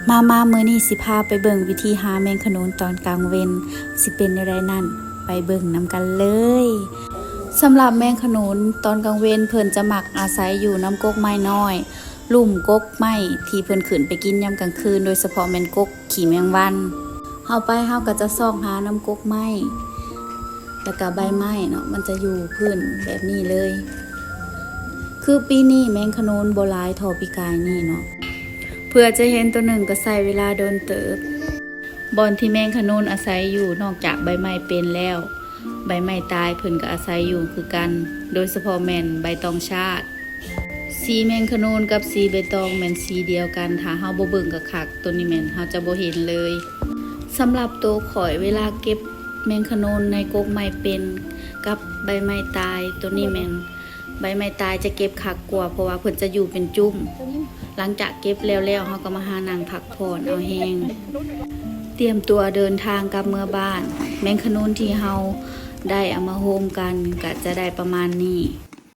ມາ ມາ ມື້ນີ້ຊິພາໄປເບິ່ງວິທີຫາແມງຂະໜູນຕອນກາງເວັນ ຊິເປັນແນວໃດນັ້ນ ໄປເບິ່ງນຳກັນເລີຍ. ສຳລັບແມງຂະໜູນຕອນກາງເວັນ ເພິ່ນຈະມັກອາໄສຢູ່ນຳກົກໄມ້ນ້ອຍ, ລຸ່ມກົກໄມ້ທີ່ເພິ່ນຂຶ້ນໄປກິນຍາມກາງຄືນ, ໂດຍສະເພາະແມ່ນກົກ ຂີ້ແມງວັນ. ເຮົາໄປເຮົາກໍຈະຊອກຫານຳກົກໄມ້ ແລ້ວກໍໃບໄມ້ເນາະ ມັນຈະຢູ່ພື້ນແບບນີ້ເລີຍ. ຄືປີນີ້ແມງຂະໜູນບໍ່ຫຼາຍເທົ່າປີກາຍນີ້ເນາະ. ເພື່ອຈະເຫັນໂຕໜຶ່ງກໍໃຊ້ເວລາດົນເຕີບ. ບ່ອນທີ່ແມງຂະໜູນອາໄສຢູ່ ນອກຈາກໃບໄມ້ເປັນແລ້ວ, ໃບໄມ້ຕາຍເພິ່ນກໍອາໄສຢູ່ຄືກັນ, ໂດຍສະເພາະແມ່ນໃບຕອງຊາດ. ສີແມງຂະໜູນກັບສີໃບຕອງແມ່ນສີດຽວກັນ, ຖ້າເຮົາບໍ່ເບິ່ງຄັກໆ ໂຕນີ້ແມ່ນເຮົາຈະບໍ່ເຫັນເລີຍ. ສຳລັບໂຕຂ້ອຍ ເວລາເກັບແມງຂະໜູນໃນກົກໄມ້ເປັນກັບໃບໄມ້ຕາຍ, ໂຕນີ້ແມ່ນໃບໄມ້ຕາຍຈະເກັບຄັກກວ່າ ເພາະວ່າເພິ່ນຈະຢູ່ເປັນຈຸ້ມ. ຫຼັງຈາກເກັບແລ້ວໆ ເຮົາກໍມາຫານັ່ງພັກຜ່ອນເອົາແຮງ, ຕຽມຕົວເດີນທາງກັບເມືອບ້ານ. ແມງຂະໜູນທີ່ເຮົາໄດ້ເອົາມາໂຮມກັນກໍຈະໄດ້ປະມານນີ້.